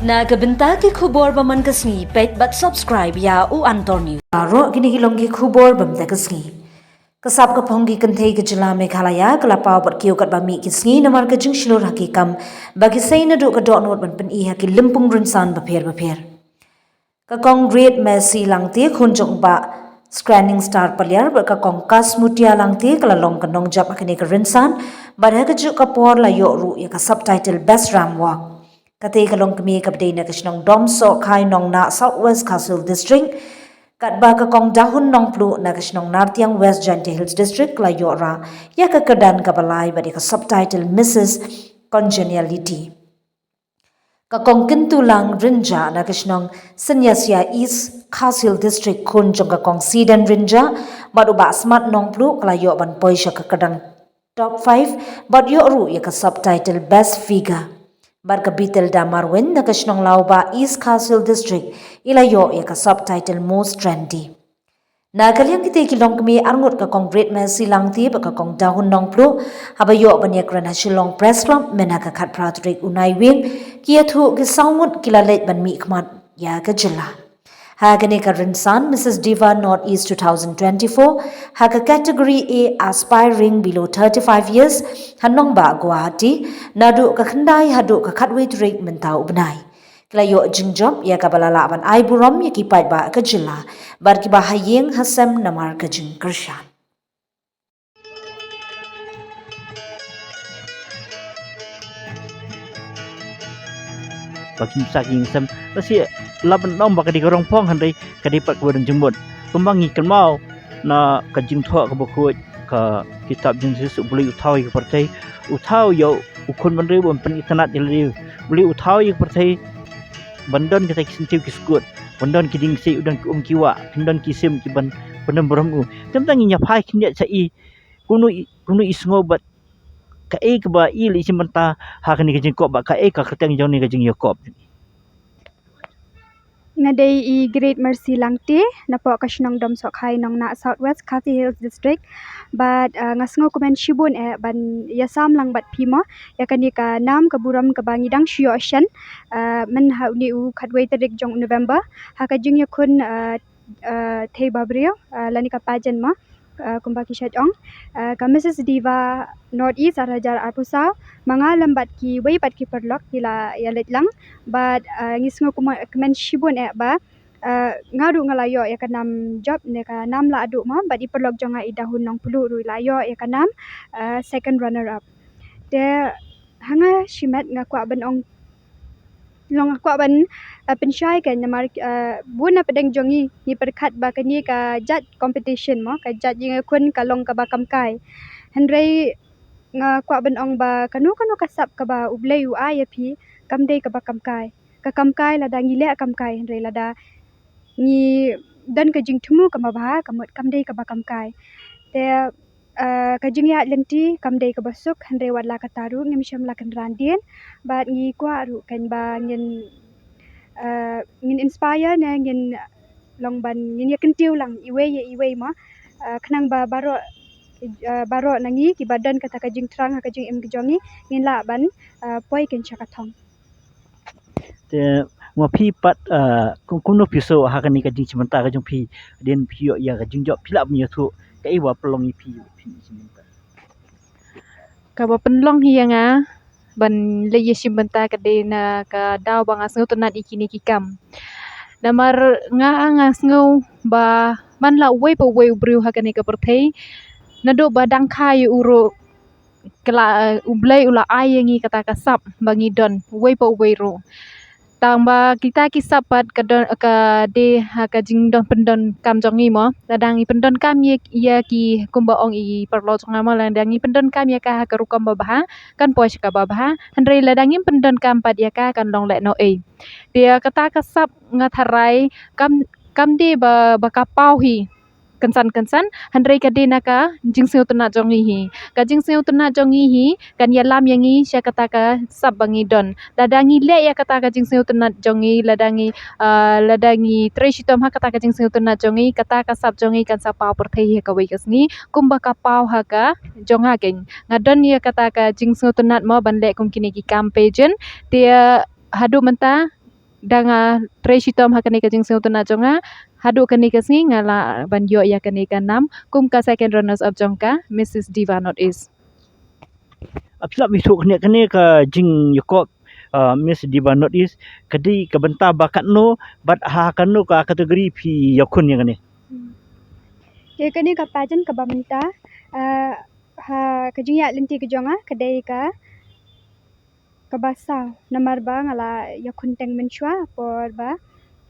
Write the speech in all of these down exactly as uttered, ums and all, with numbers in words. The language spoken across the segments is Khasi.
Na ka bynta ki khubor ba man ka sngi, peit bad subscribe ïa U Antor News. Baroh kine ki long ki khubor ba man ka sngi. Ka sap ka phong ki kynthei ka jylla Meghalaya ka la paw bad kiew katba mih ki sngi namar ka jingshlur ha ki kam ba ki sei naduh ka dohnud ban pyni ha ki lympung rynsan bapher bapher. Ka Kong Great Mercy Langte khun jong u Bah Scanning Star Paliar bad ka Kong Kasmutia Langte ka la long ka nongjop ha kane ka rynsan bad ha kajuh ka por la ïoh ruh ïa ka subtitle Best Ramp Walk. Kata ka long kmie kaba dei na ka shnong Domsohkhai Nongnah, South West Khasi Hills District, katba ka Kong Dahun Nongpluh na ka shnong Nartiang, West Jaintia Hills District ka la ïoh ruh ïa ka kyrdan kaba lai bad ïa ka subtitle Missus Congeniality. Ka Kong Kyntulang Rynjah na ka shnong Synniasia, East Khasi Hills District, khun jong ka Kong Siden Rynjah bad u Bah Smat Nongpluh ka la ïoh ban poi sha ka kyrdan top five bad ïoh ruh ïa ka subtitle Best Figure. Bad ka Bitel Damarwin na ka shnong Lawbah, East Khasi Hills District, i la ïoh ïa ka subtitle Most Trendy. Na ka liang kitei ki long kmie arngut, ka Kong Great Mercy Langte bad ka Kong Dahun Nongpluh, haba ïoh ban ïakren ha Shillong Press Club mynha ka khatphra tarik u Naiwieng, ki ïathuh ki saw ngut ki la leit ban mihkhmat ïa ka jylla. Ha kane ka rynsan Missus Diva North East two thousand twenty-four, ha ka category A, aspiring below thirty-five years, ha nongbah Guwahati, naduh ka khyndai haduh ka khatwei tarik mynta u bnai. Ki la ïoh jingjop ïa kaba la lah ban ai burom ïa ki paidbah ka jylla bad kiba ha ïing ha sem namar ka jingkyrshan. Ba kim sa ki ïing sem, lehse lah ban ong ba ka dei ka rong phong, hynrei ka dei pat kaba don jingmut. Kumba ngi kynmaw na ka jingthoh kaba khuid, ka kitab Jenesis, U Blei u thaw ïa ka pyrthei, u thaw ïa u khun bynriew ban pynitynnad ïa lade. U Blei u thaw ïa ka pyrthei ban don kita ki syntiew ki skud, ban don ki dieng ksiej, u don ki um ki wah, phin don ki sim ki ban pyndon burom u. Te mynta ngin ïa phai khyndiat sa i, kumno i, kumno i sngew bad kaei kaba i leit shim bynta ha kane ka jingkop bad kaei ka kyrteng jong kane ka jingïakop. Nga dei i Great Mercy Langte, napoh ka shnong Domsohkhai Nongnah, South West Khasi Hills District. Bad, uh, nga sngew kmen shibun eh ban ïasam lang bad phi mo ïa kane ka nam ka burom kaba ngi dang shu ïoh shen, uh, mynha une u khatwei tarik jong November, ha ka jingïakhun, uh, uh, thei ba briew, uh, lane ka pageant mo, uh, kumba ki shait ong. Uh, ka Missus Diva North East ar hajar arphew saw, ma nga lem bad kiwei pat ki paralok ki la ïa leit lang. Bad, uh, ngi sngew kmen, kmen shibun eh ba, uh, nga ruh nga la ïoh ïa ka nam jop ne ka nam la aduh mo, bad i paralok jong nga i Dahun Nongpluh ruh i la ïoh ïa ka nam, uh, second runner up. Te ha nga shimet nga kwah ban ong, long nga kwah ban, uh, pynshai ka namar, uh, bun na pdeng jong ngi ngi pyrkhat ba kane ka jait competition mo, ka jait jingïakhun ka long kaba kam kai. Hynrei nga kwah ban ong ba kano kano ka sap kaba U Blei u ai ïa phi kam dei kaba kam kai. Ka kam kai lada ngi leh kam kai, hynrei lada ngi don ka jingthmu kaba bha, ka mut kam dei kaba kam kai. Te, uh, ka jingïaid lynti kam dei kaba suk, hynrei wat la katta ruh ngim shym la kynran dien. Bad ngi kwah ruh kan ba ngin, uh, ngin inspire ne ngin long ban ngin ïa kyntiew lang iwei ïa iwei mo. Uh, khnang ba baroh, uh, baroh na ngi kiba don kata ka jingthrang ha ka jingim ka jong ngi, ngin lah ban, uh, poi kan sha ka thong. Te ma phi pat, uh, kum, kumno phi sngew ha kane ka jingshim bynta ka jong phi, dien phi ïoh ïa ka jingjop, phi lah ban ïathuh kaei ba pynlong ïa phi, phi shim bynta. Kaba pynlong hi ïa nga ban leit ïa shim bynta ka dei na ka daw ba nga sngewtynnad ïa kine ki kam. Namar nga, nga sngew ba man la uwei pa uwei u briew ha kane ka pyrthei, naduh ba dang kha ïa u ruh, ka la, uh, U Blei u la ai ïa ngi kata ka sap ba ngi don uwei pa uwei ruh. Tang ba kita ki sap pat ka don, ka dei ha ka jingdon pyndonkam jong ngi mo. Lada ngi pyndonkam ïa, ïa ki kumba ong i paralok jong nga mo, lada ngi pyndonkam ïa ka ha ka rukom ba bha, kan poi sha kaba bha. Hynrei lada ngim pyndonkam pat ïa ka, kan long lehnoh ei. Te kata ka sap nga tharai kam, kam dei ba, ba ka paw hi kynsan kynsan, hynrei ka dei na ka jingsngewtynnad jong ngi hi. Ka jingsngewtynnad jong ngi hi kan ïalam ïa ngi sha kata ka sap ba ngi don. Lada ngi leh ïa kata ka jingsngewtynnad jong ngi, lada ngi, uh, lada ngi trei shitom ha kata ka jingsngewtynnad jong ngi, kata ka sap jong ngi kan sa paw pyrthei hi ha kawei ka sngi kumba ka paw ha ka jong nga keiñ. Nga don ïa kata ka jingsngewtynnad mo ban leh kum kine ki kam pageant. Te, uh, haduh mynta da nga trei shitom ha kane ka jingsngewtynnat jong nga, haduh kane ka sngi nga lah ban ïoh ïa kane ka nam kum ka second runners up jong ka Missus Diva North East. Ap sila mi thok kane kane ka jingïakop, uh, Miss Diva North East, ka dei ka bynta ba katno bad ha kano ka category phi ïakhun ïa kane? Te kane ka pageant kaba mynta, uh, ha ka jingïaid lynti ka jong nga ka dei ka kaba saw, namar ba nga la ïakhun teng mynshuwa por ba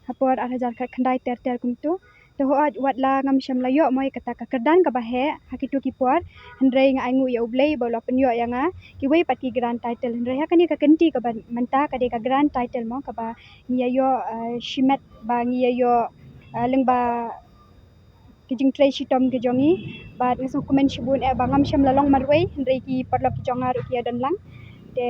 ha por ar hajar khyndai ter ter kumtu. Te hooid, wat la ngam shym la ïoh mo ïa kata ka kyrdan kaba heh ha kito ki por, hynrei nga ainguh ïa U Blei ba u la pynïoh ïa nga kiwei pat ki grand title. Hynrei ha kane ka kynti kaba mynta ka dei ka grand title mo kaba ngi ïa ïoh, eh, shimet ba ngi ïa ïoh, eh, lyngba ki jingtrei shitom ki jong ngi. Bad nga sngewkmen shibun eh ba ngam shym la long marwei, hynrei ki paralok ki jong nga ruh ki ïa don lang. Te,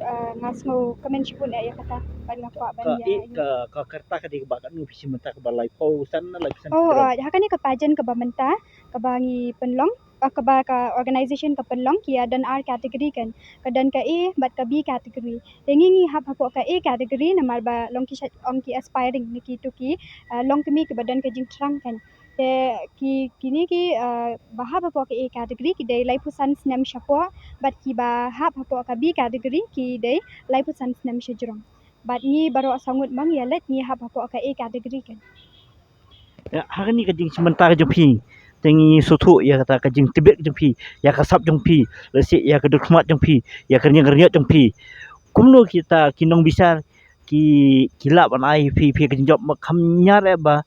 eh, nga sngewkmen shibun eh ïa kata bad nga kwah ban ïa ka, ka kyrta ka dei kaba katno phi shim mynta, kaba laiphew san na laiphew san? Oh, eh, ha kane ka pageant kaba mynta kaba ngi pynlong, eh, kaba ka organization ka pynlong, ki ïa don ar category kan. Ka don ka A bad ka B category. Te ngi ngi hap hapoh ka A category namar ba long ki sha-, ong ki aspiring, ne kito ki, eh, long kmie kiba don ka jingthrang kan. Te ki, kine ki, eh, ba hap hapoh ka A category ki dei laiphew san snem shapoh, bad kiba hap hapoh ka B category ki dei laiphew san snem shajrong. Bad ngi baroh saw ngut ma ngi ïa leit ngi hap hapoh ka A category kan. Ïa, ha kane ka jingshim bynta ka jong phi, te ngi sngewthuh ïa kata ka jingtbit ka jong phi, ïa ka sap jong phi, lehse ïa ka dur khmat jong phi, ïa ka rynïeng rynïeng jong phi. Kumno kita ki nongbishar ki, ki lah ban ai phi, phi ka jingjop, ma kham ñiar eh ba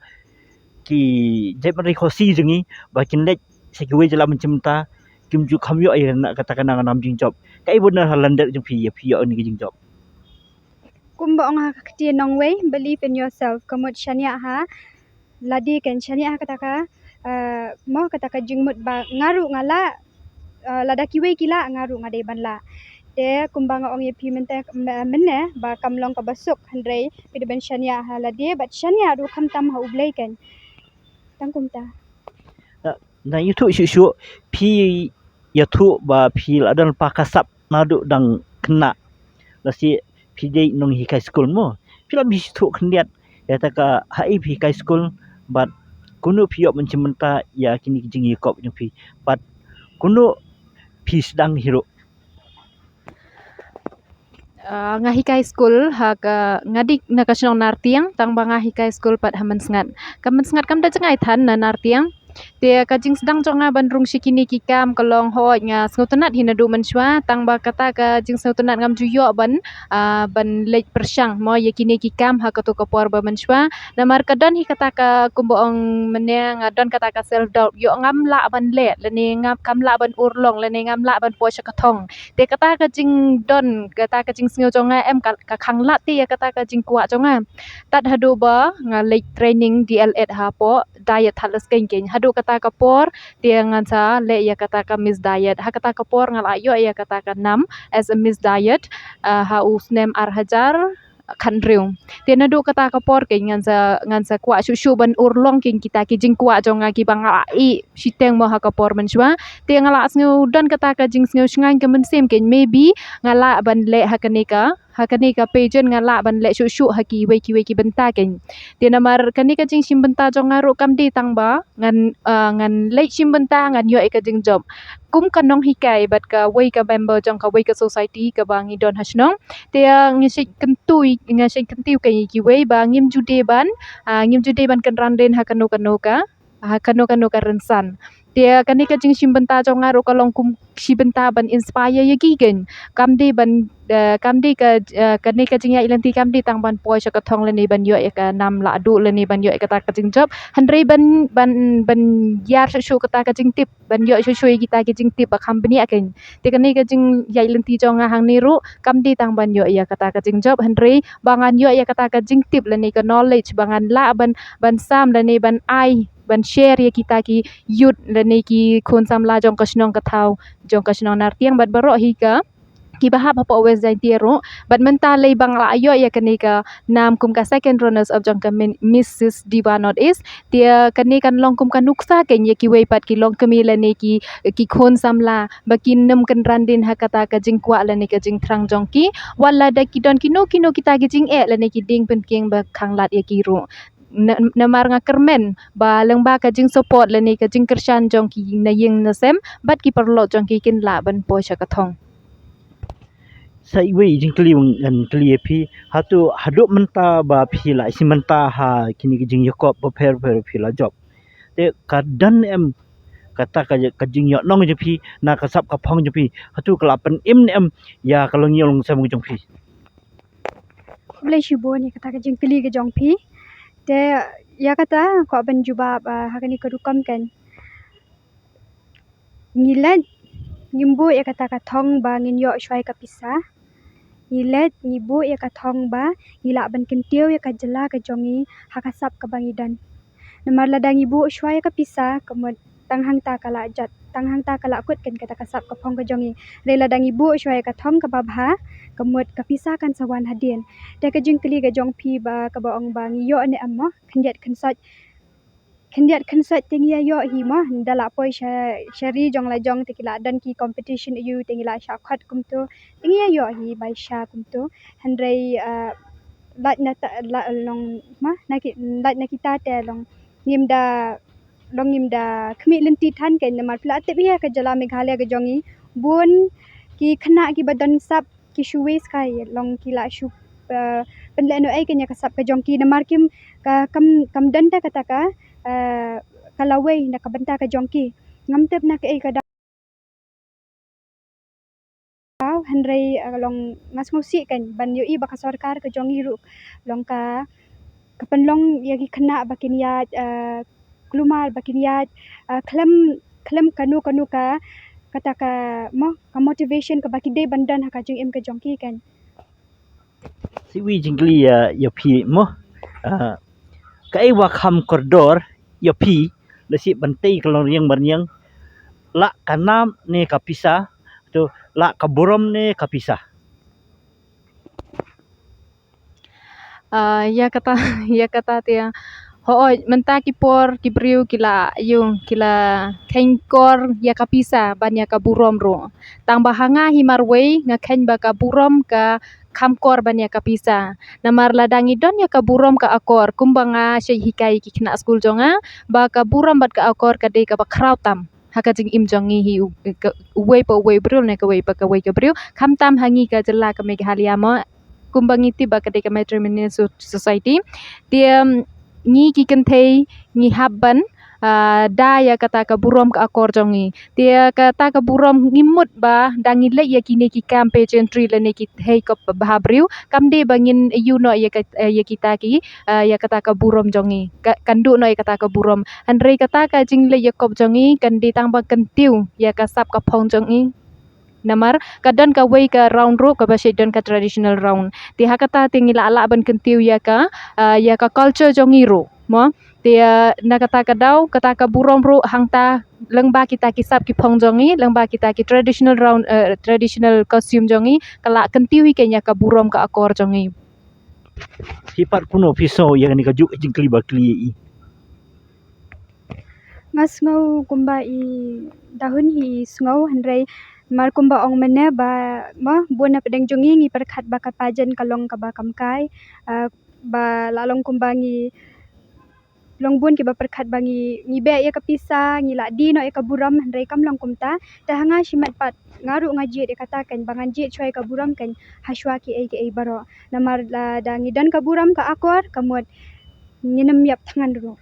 ki jaitbynriew Khasi jong ngi ba kin leit sha kiwei jylla ban shim bynta, kim ju kham ïoh ïa kata ka nam jingjop. Kaei ba na ha lyndet jong phi ïa phi ïoh ïa kane ka jingjop? Kumba ong ha ka ktien nongwei, believe in yourself. Ka mut shaniah ha lade kan, shaniah ha kata ka, eh, mo kata ka jingmut ba nga ruh nga lah, eh, lada kiwei ki lah nga ruh nga dei ban lah. Te kumba nga ong ïa phi mynta, m-, mynne ba kam long kaba suk, hynrei phi dei ban shaniah ha lade bad shaniah ruh khamtam ha U Blei kan. Tang kumta. Na, na ïathuh shuh shuh, phi ïathuh ba phi la don lypa ka sap naduh dang khynnah. Lehse phi dei nonghikai skul mo. Phi lah ban sngewthuh khyndiat ïa kata ka haei phi hikai skul bad kumno phi ïoh ban shim bynta ïa kine ki jingïakop jong phi bad kumno phi sdang hi ruh. Ah, nga hikai skul ha ka, nga dei na ka shnong Nartiang, tang ba nga hikai skul pat ha Mynsngat. Ka Mynsngat kam da jngai than na Nartiang. Te ka jingsdang jong nga ban rung sha kine ki kam ka long hooid nga sngewtynnat hi naduh mynshuwa, tang ba kata ka jingsngewtynnat ngam ju ïoh ban, ah, ban leit pyrshang mo ïa kine ki kam ha kato ka por ba mynshuwa. Namar ka don hi kata ka, kumba ong mynne, nga don kata ka self doubt, ïoh ngam lah ban leh lane ngam, kam lah ban urlong lane ngam lah ban poi sha ka thong. Te kata ka jingdon, kata ka jingsngew jong nga em ka, ka khang lad te ïa kata ka jingkwah jong nga. Tad haduh ba nga leit training D L Ed hapoh Diet Thadlaskeiñ kein. Haduh kata ka por te ngan sa leh ïa kata ka Miss Diet. Ha kata ka por nga la ïoh ïa kata ka nam as a Miss Diet, ah, ha u snem ar hajar khathynriew. Te naduh kata ka por kein ngan sa, ngan sa kwah shuh shuh ban urlong kein kita ki jingkwah jong nga kiba nga la ïeh shiteng mo ha ka por mynshuwa. Te nga la sngew don kata ka jingsngew shngaiñ ka mynsiem kein, maybe nga lah ban leh ha kane ka, ha kane ka pageant nga lah ban leh shuh shuh ha kiwei kiwei ki bynta kein. Te namar kane ka jingshim bynta jong nga ruh kam dei tang ba ngan, ah, ngan leit shim bynta ngan ïoh ïa ka jingjop kum ka nonghikai bad kawei ka member jong kawei ka society kaba ngi don ha shnong. Te, ah, ngi shait kyntu, ngi shait kyntu ïa kiwei ba ngim ju dei ban, ah, ngim ju dei ban kynran dien ha kano kano ka, ha kano kano ka rynsan. Te, ah, kane ka jingshim bynta jong nga ruh ka long kum shi bynta ban inspire ïa ki kein. Kam dei ban, eh, kam dei ka, eh, kane ka jingïaid lynti kam dei tang ban poi sha ka thong lane ban ïoh ïa ka nam lahduh lane ban ïoh ïa kata ka jingjop. Hynrei ban, ban, ban ïar shuh shuh kata ka jingtip, ban ïoh shuh shuh ïa kita ki jingtip ba kham bniah kein. Te kane ka jingïaid lynti jong nga hangne ruh kam dei tang ban ïoh ïa kata ka jingjop, hynrei ba ngan ïoh ïa kata ka jingtip lane ka knowledge ba ngan lah ban, ban sam lane ban ai, ban share ïa kita ki youth lane ki khun samla jong ka shnong ka thaw, jong ka shnong Nartiang bad baroh hi ka kiba hap hapoh West Jaintia ruh. Bad mynta lei ba nga la ïoh ïa kane ka nam kum ka second runners up jong ka Min-, Missus Diva North East. Te kane kan long kum ka nuksa kein ïa kiwei pat ki longkmie lane ki, ki khun samla ba kin ym kynran dien ha kata ka jingkwah lane ka jingthrang jong ki. Wat lada ki don kino kino kita ki jingeh lane ki dieng pynkieng ba khanglad ïa ki ruh. Na-, namar nga kyrmen ba lyngba ka jingsupport lane ka jingkyrshan jong ki na ïing na sem bad ki paralok jong ki kin lah ban poi sha ka thong. Sa iwei i jingkylli ngan kylli ïa phi, hato haduh mynta ba phi la ïa shi mynta ha kine ki jingïakop bapher bapher phi la jop, te ka don em kata ka, ka jingïohnong jong phi na ka sap ka phong jong phi, hato ka la pynim ne em ïa ka longïing longsem jong phi? Khublei shibun ïa kata ka jingkylli ka jong phi. Te ïa kata kwah ban jubab, ah, ha kane ka rukom kein. Ngi leit, ngim buh ïa kata ka thong ba ngin ïoh shuwa ïa ka pisa. Ngi leit, ngi buh ïa ka thong ba ngi lah ban kyntiew ïa ka jylla ka jong ngi ha ka sap kaba ngi don. Namar lada ngi buh shuwa ïa ka pisa, ka mut tang hangta ka la jot, tang hangta ka la kut kein kata ka sap ka phong ka jong ngi. Hynrei lada ngi buh shuwa ïa ka thong kaba bha, ka mut ka pisa kan sa wan hadien. Te ka jingkylli ka jong phi ba kaba ong ba ngi ïoh ne em mo, khyndiat khynsoit. Khyndiat khynsoit te ngi ïa ïoh hi mo, da la poi sha, sha ri jong la jong te ki la don ki competition ïa u te ngi la shah khot kumto. Te ngi ïa ïoh hi bai sha kumto. Hynrei, ah, lait na ta, la, long, ma, na ki, lait na kita te long ngim da, long ngim da khmih lynti than kein namar phi la tip hi ïa ka jylla Meghalaya ka jong ngi. Bun ki khynnah kiba don sap ki shu waste kai long ki la shu, eh, pynlehnohei kein ïa ka sap ka jong ki namar kim ka kam, kam don ta kata ka, eh, ka lawei na ka bynta ka jong ki. Ngam tip na kaei ka daw, hynrei, eh, long nga sngewsih kein ban ïohi ba ka sorkar ka jong ngi ruh long ka, ka pynlong ïa ki khynnah ba kin ïaid, eh, kulmar ba kin ïaid, eh, khlem, khlem kano kano ka, kata ka mo, ka motivation kaba ki dei ban don ha ka jingim ka jong ki kein. Sa iwei i jingkylli ïa, ïa phi mo, ah, kaei ba kham kordor ïa phi lehse ban tei ka longriang ba rynïeng, la ka nam ne ka pisa, to la ka burom ne ka pisa? Ah, ïa kata, ïa kata te, hooid, mynta ki por ki briew ki la, ïoh, ki la kheiñ kor ïa ka pisa ban ïa ka burom ruh. Tang ba ha nga hi marwei nga kheiñ ba ka burom ka kham kor ban ïa ka pisa. Namar lada ngi don ïa ka burom ka akor, kumba nga shait hikai ki khynnah skul jong nga, ba ka burom bad ka akor ka dei kaba khraw tam ha ka jingim jong ngi hi u, ka, uwei pa uwei u briew ne kawei pa kawei ka briew, khamtam ha ngi ka jylla ka Meghalaya mo, kumba ngi tip ba ka dei ka matrilineal so-, society. Te, um, ngi ki kynthei ngi hap ban, ah, da ïa kata ka burom ka akor jong ngi. Te kata ka burom ngim mut ba da ngi leit ïa kine ki kam pageantry lane ki thei kop bha briew, kam dei ba ngin ïoh noh ïa ka, eh, ïa kita ki, eh, ïa kata ka burom jong ngi. Ka, kan duh noh ïa kata ka burom. Hynrei kata ka jingleit ïakop jong ngi kan dei tang ba kyntiew ïa ka sap ka phong jong ngi. Namar ka don kawei ka round ruh kaba shait don ka traditional round. Te ha kata te ngi lah, lah ban kyntiew ïa ka, ah, ïa ka culture jong ngi ruh mo. Te, ah, na kata ka daw kata ka burom ruh hangta lyngba kita ki sap ki phong jong ngi, lyngba kita ki traditional round, eh, traditional costume jong ngi, ka lah kyntiew hi kein ïa ka burom ka akor jong ngi. Phi pat kumno phi sngew ïa kane kajuh ka jingkylli ba kylli ïa i? Nga sngew kumba i dahun hi i sngew, hynrei mar kumba ong mynne ba, mo, bun na pdeng jong ngi ngi pyrkhat ba ka pageant ka long kaba kam kai, ah, ba la long kumba ngi long bun kiba pyrkhat ba ngi, ngi beh ïa ka pisa, ngi lah die noh ïa ka burom, hynrei kam long kumta. Te ha nga shimet pat nga ruh nga jied ïa kata kein ba ngan jied shuwa ïa ka burom kein ha shuwa kiei kiei baroh. Namar lada ngi don ka burom ka akor ka mut ngin ym ïap thngan ruh.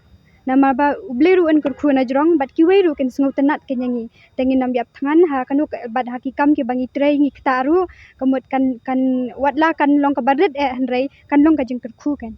Namar ba U Blei ruh un kyrkhu na jrong bad kiwei ruh kin sngewtynnad kein ïa ngi. Te ngin ym ïap thngan ha kano ka, bad ha ki kam kiba ngi trei ngi ktah ruh ka mut kan, kan, wat la kan long kaba rit eh hynrei kan long ka jingkyrkhu kein.